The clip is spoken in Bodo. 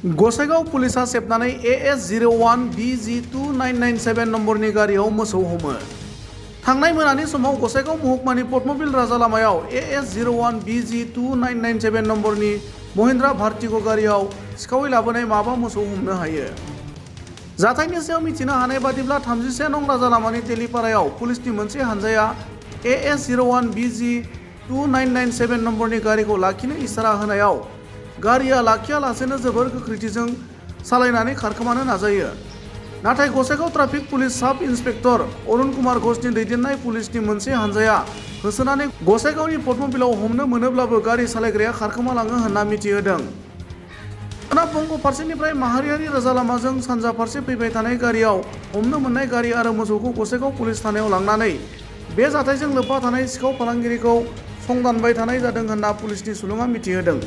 गसाइगाव पुलिसा सेबनानै AS01 BG2997 नम्बरनि गारियाव मोसौ हमो। थांनाय मोनानि समाव गसाइगाव महकुमानि पद्मबिल राजा लामायाव AS01 BG2997 नम्बरनि महिन्द्रा भार्टिग' गारियाव सिखावै लाबोनाय माबा मोसौ हमनो हायो। जाथायनि सायाव मिथिनो हानाय बादिब्ला 31 नं राजा लामानि तेलिपारायाव पुलिसनि मोनसे हानजाया AS01 BG2997 नम्बरनि गारिखौ लाखिनो इसारा होनायाव गारिया लाखियालासेनो जोबोर गोख्रैथिजों सालायनानै खारखोमानो नाजायो। नाथाय गसाइगाव ट्राफिक पुलिस साब इन्सपेक्टर अरुण कुमार घोषनि दैदेननाय पुलिसनि मोनसे हानजाया होसोनानै गसाइगावनि पद्मबिलाव हमनो मोनोब्लाबो गारि सालायग्राया खारखोमालाङो होनना मिथिहोदों। सोनाब बंग फारसेनिफ्राय माहारियारि राजा लामाजों सानजा फारसे फैबाय थानाय गारियाव हमनो मोननाय गारि आरो मोसौखौ गसाइगाव पुलिस थानायाव लांनानै बे जाथायजों लोब्बा थानाय सिखाव फालांगिरिखौ संदानबाय थानाय जादों होनना पुलिसनि सुलुङा मिथिहोदों।